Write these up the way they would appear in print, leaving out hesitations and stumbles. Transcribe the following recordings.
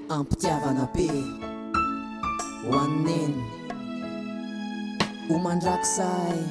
Ampitiavana be ho an'i Neny. Ho mandrakizay.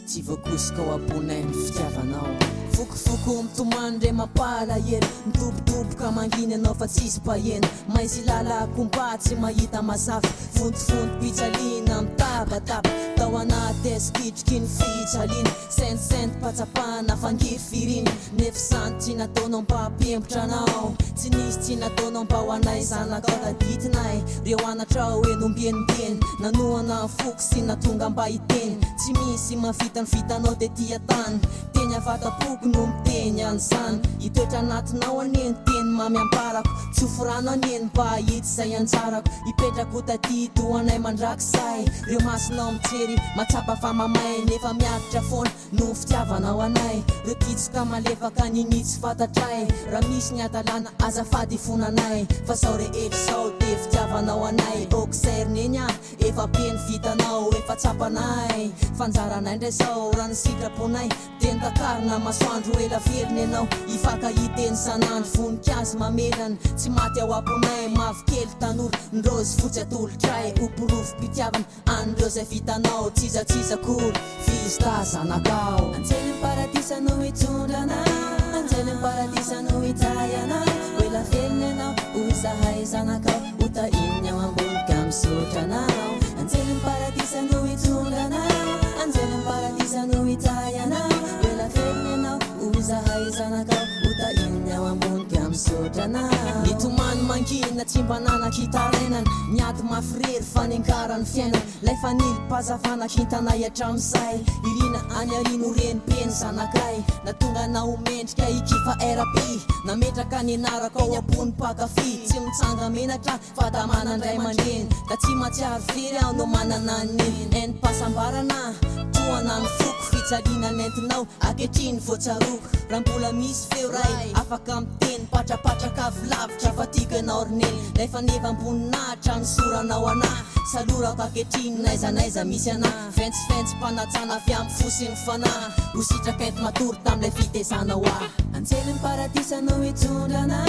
Tsy voakosoka ao am-ponay ny fitiavanao. Fokofoko mitomany re mampalahelo. Midobodoboka mangina ianao fa tsisy mpaheno. Maizilala komba tsy mahita mazava. Vontovontom-pijaliana mitabataba. Tao anaty haizin-kitroky ny fijaliana. Sentosento-pahatsapana fangirifiriana. Nefa izany tsy nataonao mba hampiembotra anao. Tsy nisy tsy nataonao mba ho anay zanakao. Tadidinay reo anatrao eny ombieny ombieny. Nanohana ny foko sy nahatonga mba hiteny. Tsy misy mahavita ny vitanao tety an-tany. Teny avata-poko no miteny an'izany. Hitoetra anatinao anie ny teny mamy ambarako. Tsofy rano anie ny mba hahita izay anjarako. Hipetraka ho tadidy ho anay mandrakizay. Reo masonao mijery mahatsapa fa mamay nefa miaritra foana. Noho fitiavanao anay. Reo kitsoka malefaka nini tsy fantatray. Raha misy ny hadalana azafady ifonanay. Fa zao rehetra izao dia fitiavanao anay. Ok zay ry neny ah, efa be ny vitanao, efa tsapanay. Fa anjaranay ndray zao, raha ny sitraponay. Dia notakarina masoandro ela velona ianao. Hifankahita eny sanandro, voninkazo mamelana. Tsy maty ao am-ponay, mavokely tanora. Ny raozy fotsy atolotray, ho porofom-pitiavana. An'ireo izay vitanao tsy iza tsy iza akory f'izy zanakao. Anjelin'ny paradisa no hitondra anay, Anjelin'ny paradisa no hitahy anay. Ho ela velona ianao, ho izahay zanakao, ho tahin'ny ao ambony ka misaotra anao. Anjelin'ny paradisa no hitondra anay, Anjelin'ny paradisa no hitahy anay. Ho ela velona ianao, ho izahay zanakao, ho tahin'ny ao ambony ka misaotra anao. Nitomany mangina tsy mba nanan-kitarainana, niady mafy rery fa niangaran'ny fiainana. Lay fanilo-pahazavana kintanay hatramin'izay, irina any aoriana ho renibe ny zanakay. Nahatonga anao ho mendrika hikifa RP, nametraka ny anarako ao am-pon'ny mpankafy. Tsy mitsanga-menatra fa da manan-dray aman-dreny, da tsy mahatsiaro very aho no manana an'i Neny. Pahasambarana tohana ny foko, fijaliana nentinao ankehitriny vao tsaroako. Raha mbola misy feo ray afaka miteny, patrapatraka avy lavitra fa tiako ianao ry Neny. Lay fanevam-boninahitra nosoranao anah, salorako ankehitriny n'aiza n'aiza misy anah. Ventsiventsim-panajana avy amin'ny fo sy ny fanahy, ho sitraka enti-matory tamin'ilay fitezanao ahy. Anjelin'ny paradisa no hitondra anah,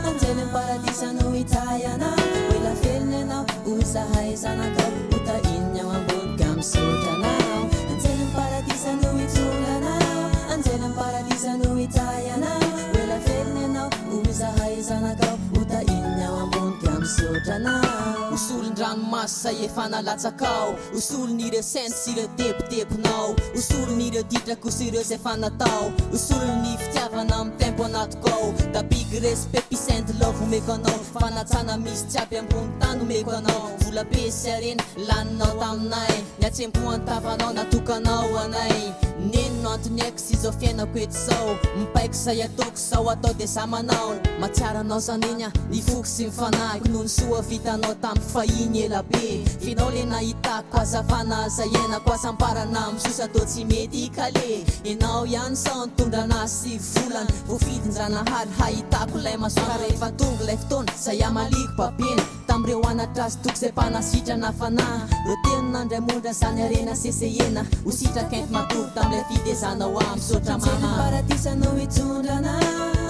Anjelin'ny paradisa no hitahy anah. Ho ela velona ianao, ho izahay zanakao, ho tahin'ny ao ambony ka misaotra anao. Anjelin'ny paradisa no hitondra anah, Anjelin'ny paradisa no hitahy anah. Ho ela velona ianao, ho izahay zanakao, ho tahin'ny ao ambony ka misaotra anao. Ho solon-dranomaso izay efa nalatsakao, ho solon'ireo sento sy ireo tebitebinao, ho solon'ireo ditrako sy ireo izay efa natao, ho solon'ny fitiavana mitempo anatiko ao. Da big respect, peace and love omeko anao, fanajana misy tsy aby ambony tany omeko anao, vola be sy harena laninao taminay, ny hatsembohan'ny tavanao natokanao ho anay. Neny no antony aiko sy izao fiainako eto izao, mibaiko izay ataoko izao atao dia za manao. Mahatsiaro anao za neny ah, ny foko sy ny fanahiko noho ny soa vitanao tamiko fahiny ela be. F'enao le nahitako hazavana aza iainako hasambarana misosa toa tsy mety kale. Enao ihany sao nitondra anah 9 volana, voafidin-janahary hahitako ilay masoandro. Ka rehefa tonga ilay fotoana zay hamaliako babena tamin'ireo anatra sy toky izay mpanasitrana fanahy. Ireo teny nandray mondra zany harena sesehena ho sitraka enti-matory tamin'ilay fitezanao ahy. Misaotra mama. Anjelin'ny paradisa no hitondra anah,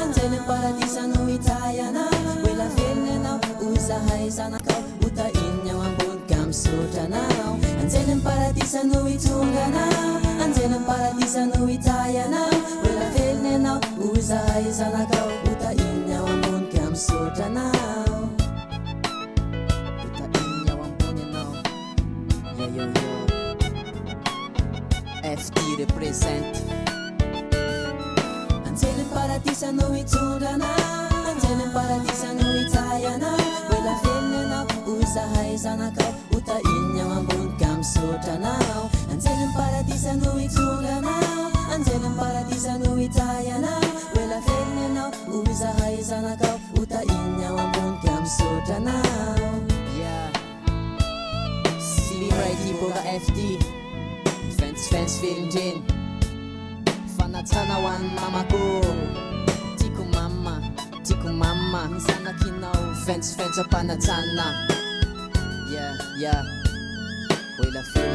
Anjelin'ny paradisa no hitahy anah. Ho ela velona ianao, ho izahay zanakao, ho tahin'ny ao ambony ka misaotra anao. Anjelin'ny paradisa no hitondra anah, Anjelin'ny paradisa no hitahy anah. Ho ela velona ianao, ho izahay zanakao, ho tahin'ny ao ambony ka misaotra anao. Ho tahin'ny ao ambony ianao. Yo yo yo. FD represent. Anjelin'ny paradisa no hitondra anah, Anjelin'ny paradisa no hitahy anah. Ho ela velona ianao, ho izahay zanakao, ho tahin'ny ao ambony ka misaotra anao. Anjelin'ny paradisa no hitondra anah, Anjelin'ny paradisa no hitahy anah. Ho ela velona ianao, ho izahay zanakao, ho tahin'ny ao ambony ka misaotra anao. Yeah. Slim Ray Boka FD. Fence velon-dreny. Fanajana ho an'ny mamako. Tiako mama, tiako mama. Ny zanakinao fentso ampanajana. Yeah, yeah. Ho ela velona.